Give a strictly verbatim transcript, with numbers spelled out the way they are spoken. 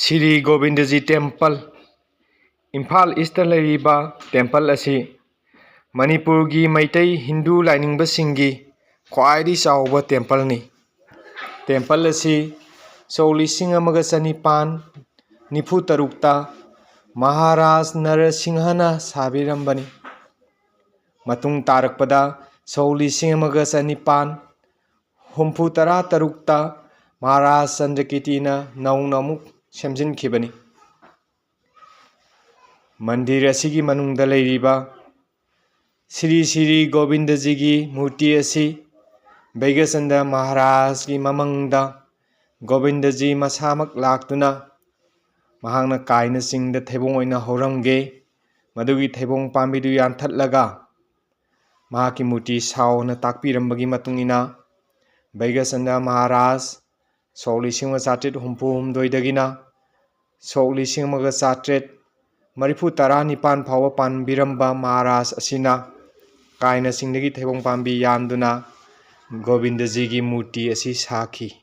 Shri Govindaji temple. Imphal east ꯂꯩꯔꯤꯕ temple ꯑꯁꯤ ꯃꯅꯤꯄꯨꯔꯒꯤ ꯃꯩꯇꯩ ꯍꯤꯟꯗꯨ ꯂꯥꯏꯅꯤꯡꯕꯁꯤꯡꯒꯤ ꯈ꯭ꯋꯥꯏꯗꯒꯤ ꯆꯥꯎꯕ ꯇꯦꯝꯄꯜꯅꯤ꯫ ꯇꯦꯝꯄꯜ ꯑꯁꯤ ꯁꯣꯛ ꯂꯤꯁꯤꯡ ꯑꯃꯒ ꯆꯅꯤꯄꯥꯟ ꯅꯤꯐꯨ ꯇꯔꯨꯛꯇ ꯃꯍꯥꯔꯥꯖ ꯅꯔꯁꯤꯡꯍꯅ ꯁꯥꯕꯤꯔꯝꯕꯅꯤ꯫ ꯃꯇꯨꯡ ꯇꯥꯔꯛꯄꯗ ꯁꯣꯛ ꯂꯤꯁꯤꯡ ꯑꯃꯒ ꯆꯅꯤꯄꯥꯟ ꯍꯨꯝꯐꯨ ꯇꯔꯥ ꯇꯔꯨꯛꯇ ꯃꯍꯥꯔꯥꯖ ꯆꯟꯗ꯭ꯔꯀꯤꯇꯤꯅ ꯅꯧꯅ ꯑꯃꯨꯛ ꯁꯦꯝꯖꯤꯟꯈꯤꯕꯅꯤ꯫ ꯃꯟꯗꯤꯔ ꯑꯁꯤꯒꯤ ꯃꯅꯨꯡꯗ ꯂꯩꯔꯤꯕ ꯁ꯭ꯔꯤ ꯁ꯭ꯔꯤ ꯒꯣꯕꯤꯟꯗꯖꯤꯒꯤ ꯃꯨꯔꯇꯤ ꯑꯁꯤ ꯕꯩꯒꯆꯟꯗ ꯃꯍꯥꯔꯥꯖꯒꯤ ꯃꯃꯪꯗ ꯒꯣꯕꯤꯟꯗꯖꯤ ꯃꯁꯥꯃꯛ ꯂꯥꯛꯇꯨꯅ ꯃꯍꯥꯛꯅ ꯀꯥꯏꯅ ꯆꯤꯡꯗ ꯊꯩꯕꯣꯡ ꯑꯣꯏꯅ ꯍꯧꯔꯝꯒꯦ, ꯃꯗꯨꯒꯤ ꯊꯩꯕꯣꯡ ꯄꯥꯝꯕꯤꯗꯨ ꯌꯥꯟꯊꯠꯂꯒ ꯃꯍꯥꯛꯀꯤ ꯃꯨꯔꯇꯤ ꯁꯥꯎꯅ ꯇꯥꯛꯄꯤꯔꯝꯕꯒꯤ ꯃꯇꯨꯡ ꯏꯟꯅ ꯕꯩꯒꯆꯟꯗ ꯃꯍꯥꯔꯥꯖ ꯁꯣꯛ ꯂꯤꯁꯤꯡ ꯑꯃ ꯆꯥꯇ꯭ꯔꯦꯠ ꯍꯨꯝꯐꯨ ꯍꯨꯝꯗꯣꯏꯗꯒꯤꯅ ꯁꯣꯛ ꯂꯤꯁꯤꯡ ꯑꯃꯒ ꯆꯥꯇ꯭ꯔꯦꯠ ꯃꯔꯤꯐꯨ ꯇꯔꯥ ꯅꯤꯄꯥꯟ ꯐꯥꯎꯕ ꯄꯥꯟꯕꯤꯔꯝꯕ ꯃꯍꯥꯔꯥꯖ ꯑꯁꯤꯅ ꯀꯥꯏꯅ ꯆꯤꯡꯗꯒꯤ ꯊꯩꯕꯣꯡ ꯄꯥꯝꯕꯤ ꯌꯥꯟꯗꯨꯅ ꯒꯣꯕꯤꯟꯗꯖꯤꯒꯤ ꯃꯨꯔꯇꯤ ꯑꯁꯤ ꯁꯥꯈꯤ꯫